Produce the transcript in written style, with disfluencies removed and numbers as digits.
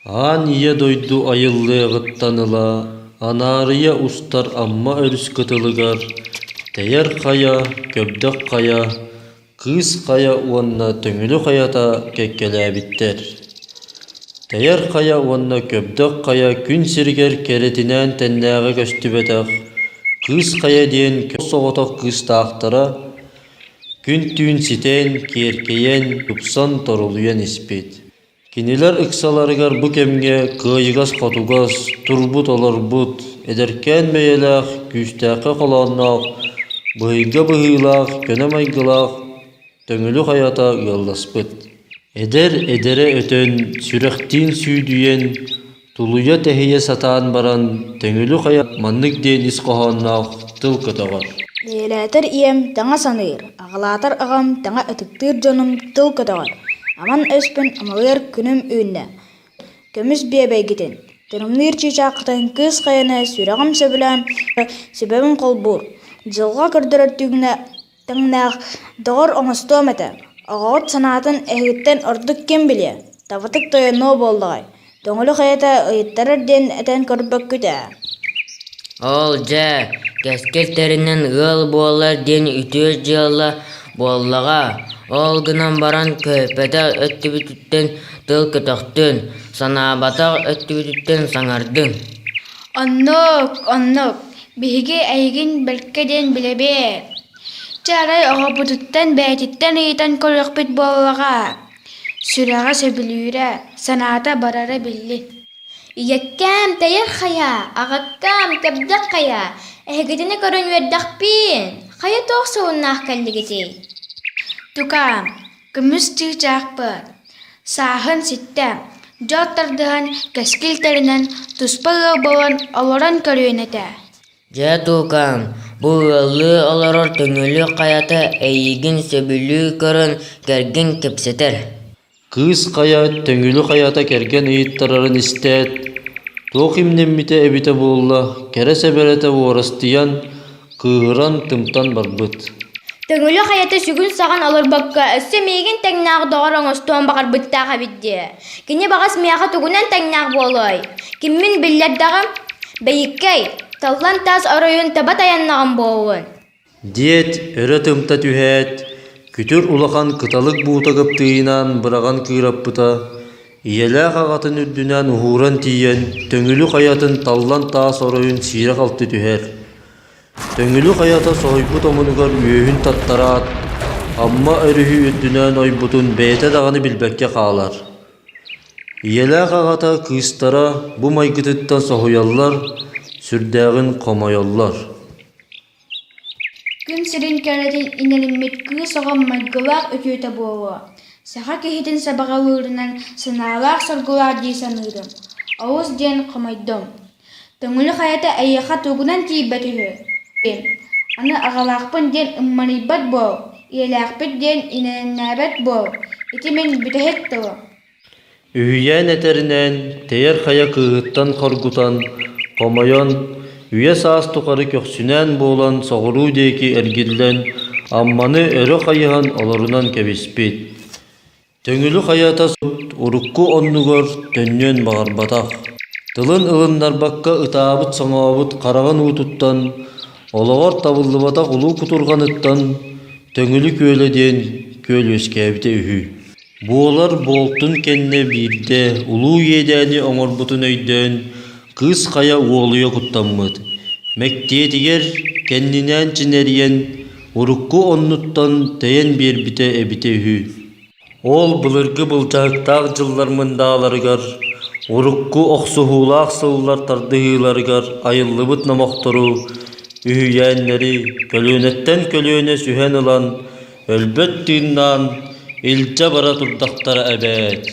Аан ийэ дойду айыллыаҕыттан ыла анаарыйа устар Амма өрүс кытылыгар Тэйэр Хайа, Көбдөх Хайа, Кыыс Хайа уонна Төҥүлү Хайата кэккэлээбиттэр. Тэйэр Хайа уонна Көбдөх Хайа күн сиригэр кэрэтинээн тэннээҕи көстүбэтэх Кыыс Хайа диэн соҕотох кыыстаахтара күн-түүн ситэн, киэркэйэн, тупсан, торолуйан испит. Кинилэр ыксаларыгар бу кэмҥэ кыайыгас-хотугас, турбут-олорбут, эдэркээн бэйэлээх, күүстээххэ холоонноох, быһыйга быһыылаах, көнө майгылаах Төҥүлү хайата ыалласпыт. Эдэр эдэрэ өтөн, сүрэхтиин сүүдүйэн, тулуйа-тэһийэ сатаан баран Төҥүлү хайа маннык диэн ис хоһоонноох тыл көтөҕөр. Ийэлээтэр ийэм таҥа саныыр, аҕалаатар аҕам таҥа ытыктыыр дьонум тыл көтөҕөр, аман өспүн амалыар күнүм үүннэ. Көмүс биэбэйгитин, тырымныыр чыычааххытын кыыс хайаны сүрэҕим сөбүлээн сүбэбин холбуур, дьылҕа көрдөрөр түгэнэ Тэҥнээх доҕор оҥостуом этэ, оҕоҕут санаатын эһигиттэн ордук ким билиэ, табатык тойоннуо буоллаҕай, Төҥүлү хайата ыйыттарар диэн этэн көрбөккүт ээ. Ол дьэ, кэскил тэринэн ыал буолар диэн үтүө дьыала буоллаҕа, ол гынан баран көһүппэтэх өттүбүтүттэн тыл көтөхтүн, санаабатах өттүбүтүттэн саҥардыҥ. Оннук, оннук, Биһиги эйигин бэркэ диэн билэбит. Чэ арай оҕобутуттан бэйэтиттэн ыйытан көрүөхпүт буоллаҕа. Сүрэҕэ сөбүлүүрэ, санаата барара биллин. Ийэккээм тэйэр хайа, аҕаккаам кэбдэх хайа, эһигитини көрөн үөрдэхпиин, хайа туох суһуннаах кэллигитий? Тукаам, көмүс чыычаахпыт, сааһын ситтэ, дьол тардыһан, кэскил тэринэн, туспа ыал буолан олорон көрүөн этэ. Дьэ, Туукаам, бу ыаллыы олорор Төҥүлү хайата эйигин сөбүлүү көрөн кэргэн кэпсэтэр. Кыыс Хайа Төҥүлү хайата кэргэн ыйыттарарын истээт, туох имнэммитэ эбитэ буолла, кэрэ сэбэрэтэ уорастыйан, кыыһыран тымтан барбыт. Төҥүлү хайата сүгүн-саҕан олорбокко өссө миигин тэҥнээх доҕор оҥостуон баҕарбыттаах эбит дии. Кини баҕас миэхэ тугунан тэҥнээх буолуой? Киммин биллэрдэҕим? Бэйиккэй, таллан таас оройун таба тайаннаҕым буолуон. Диэт, өрө тымта түһээт, күтүр улахан кыталык буута кыптыыйынан быраҕан кыыраппыта, ийэлээх аҕатын үрдүнэн уһууран тиийэн, Төҥүлү хайатын таллан таас оройун сиирэ-халты түһэр. Төҥүлү хайата соһуйбут омунугар үөһүн таттараат, Амма өрүһү үрдүнэн ойбутун бэйэтэ даҕаны билбэккэ хаалар. Ийэлээх аҕата кыыстара бу майгытыттан соһуйаллар, сүрдээҕин хомойоллор. Күн сирин кэрэтин иҥэриммит кыыс оҕо майгылаах үтүөтэ буолуо, саха киһитин сабаҕалыырынан санаалаах-соргулаах дии саныырым, олус диэн хомойдум. Төҥүлү хайата эйиэхэ тугунан тиийбэт үһү? Аны аҕалаахпын диэн ымманыйбат буол, ийэлээхпит диэн инэннээбэт буол, ити мин бүтэһик тылым. Үһүйээн этэринэн, Тэйэр Хайа кыыһыттан хоргутан, хомойон, үйэ-саас тухары көхсүнээн буолан соҕуруу диэки эргиллэн, Амманы өрө хайыһан олорунан кэбиспит. Төҥүлү хайата урукку оннугар төннүөн баҕарбатах, тылын ылыннарбакка ытаабыт-соҥообут хараҕын уутуттан, олоҕор табыллыбатах улуу кутурҕаныттан Төҥүлү күөлэ диэн күөл үөскээбитэ үһү. Буолар буолтун кэннэ биирдэ улуу иэдээни оҥорбутун өйдөөн, кыыс хайа уолуйа куттаммыт. Мэктиэтигэр кэннинээн чинэрийэн, урукку оннуттан тэйэн биэрбитэ эбитэ үһү. Ол былыргы былдьаһыктаах дьыллар мындааларыгар, урукку охсуһуулаах сыллар тардыһыыларыгар айыллыбыт номохтору, үһүйээннэри көлүөнэттэн көлүөнэ сүһэн ылан, өлбөт тыыннаан илдьэ бара турдахтара эбээт.